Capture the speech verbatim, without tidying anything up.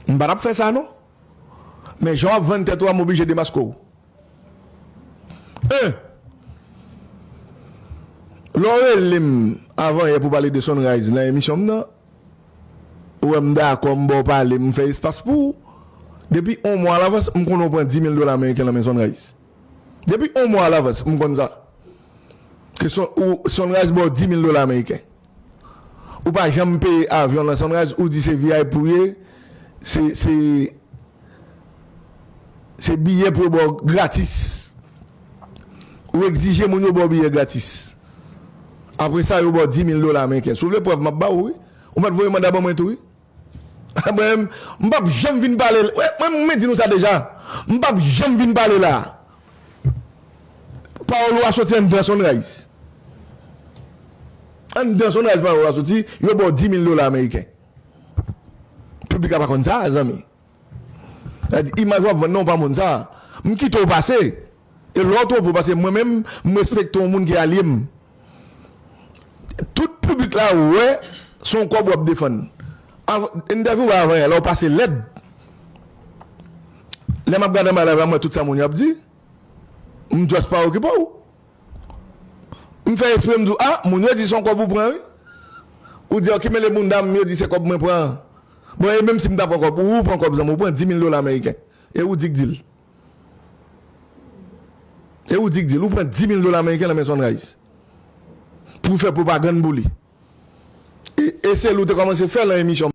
M pa t ap fè sa non. Men jan w ap vann tèt ou a, m oblije demaske w. En, lè w rele m avanyè pou pale de Sunrise nan emisyon m nan, ou wè m dakò, m ba w pale, m fè espas pou ou. Depi yon mwa alavans, m konnen w pran dis mil dola ameriken nan men Sunrise. Depi yon mwa alavans, m konn sa. Ke Sun-, ou, Sunrise ba w dis mil dola ameriken. Ou pa janm peye avyon nan Sunrise, ou di se V I P ou ye, se, se, se biyè pou yo ba w gratis. Ou egzije moun yo ba w biyè gratis. Apre sa, yo ba w dis mil dola ameriken. Si w vle prèv, m ap ba ou, wi. Ou mèt voye manda ban mwen tou, wi. Mwen menm, m p ap janm vin pale. Mwen, mwen, mwen di nou sa deja. M p ap janm vin pale la. Pawòl ou a soti anndan Sunrise. Anndan Sunrise pawòl ou a soti, yo ba w dis mil dola ameriken. Piblik la pa konn sa, zanmi. Sa di, imaj w ap vann nan, w pa moun sa. M kite w pase. E lè w twonpe w, paske mwen menm, m respekte yon moun ki alye m. Tout piblik la wè se yon kòb w ap defann. Av-, entèvyou w avanyè la, w pase lèd. Lè m ap gade anba live la, m wè tout sa moun yo ap di. M just pa okipe w. M fè espre m di w, a, moun yo di se yon kòb ou pran, wi. Ou di, ok, mele bounda m, yo di se kòb mwen pran. Bon, e menm si m ta pran kòb, ou, ou pran kòb, zanmi, ou pran dis mil dola ameriken. E ou di k di l. E ou di k di l, ou pran dis mil dola ameriken nan men Sunrise. Pou fè pwopagann pou li. E, e se l ou te kòmanse fè lan emisyon.